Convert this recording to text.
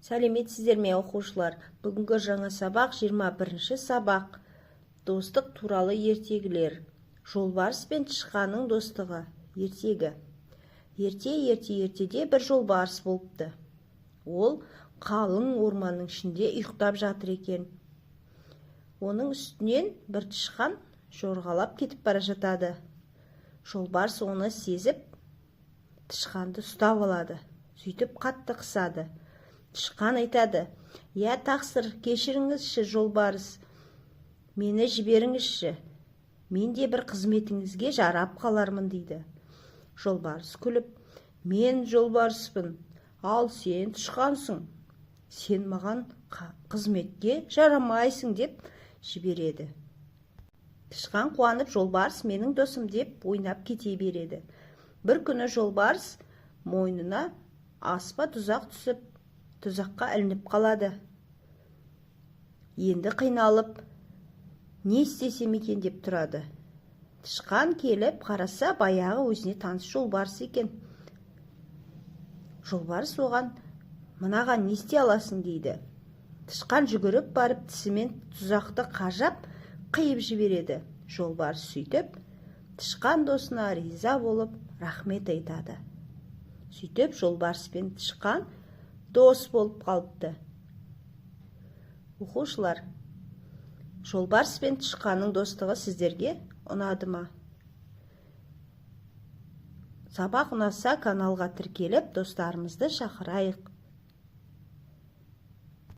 Сәлеметсіздер ме, оқушылар! Бүгінгі жаңа сабақ, 21 сабақ, достық туралы ертегілер. Жолбарыс пен тышқанның достығы. Ертегі. Ерте, ерте, ертеде бір жолбарыс болыпты. Ол қалың орманның ішінде ұйықтап жатыр екен. Оның үстінен бір тышқан жорғалап кетіп бара жатады. Жолбарыс оны сезіп, тышқанды ұстап алады. Сөйтіп қатты қысады. Тышқан айтады: «Иә, тақсыр, кешіріңізші, жолбарыс, мені жіберіңізші, мен де бір қызметіңізге жарап қалармын», – дейді. Жолбарыс күліп: «Мен жолбарыспын, ал сен тышқансың, сен маған қызметке жарамайсың», – деп жібереді. Тышқан қуанып, «Жолбарыс менің досым» деп ойнап кете береді. Бір күні жолбарыс мойнына аспа тұзақ түсіп, тұзаққа ілініп қалады. Енді қиналып, не істесем екен деп тұрады. Тышқан келіп қараса, баяғы өзіне таныс жолбарыс екен. Жолбарыс оған: «Мынаған не істей аласың?» – дейді. Тышқан жүгіріп барып, тісімен тұзақты қажап, қиып жібереді. Жолбарыс сөйтіп тышқан досына риза болып, рахмет айтады. Сөйтіп жолбарыс пен тышқан дос болып қалыпты. Оқушылар, жолбарыс пен тышқанның достығы сіздерге ұнады ма? Сабақ ұнаса, каналға тіркеліп, достарымызды шақырайық.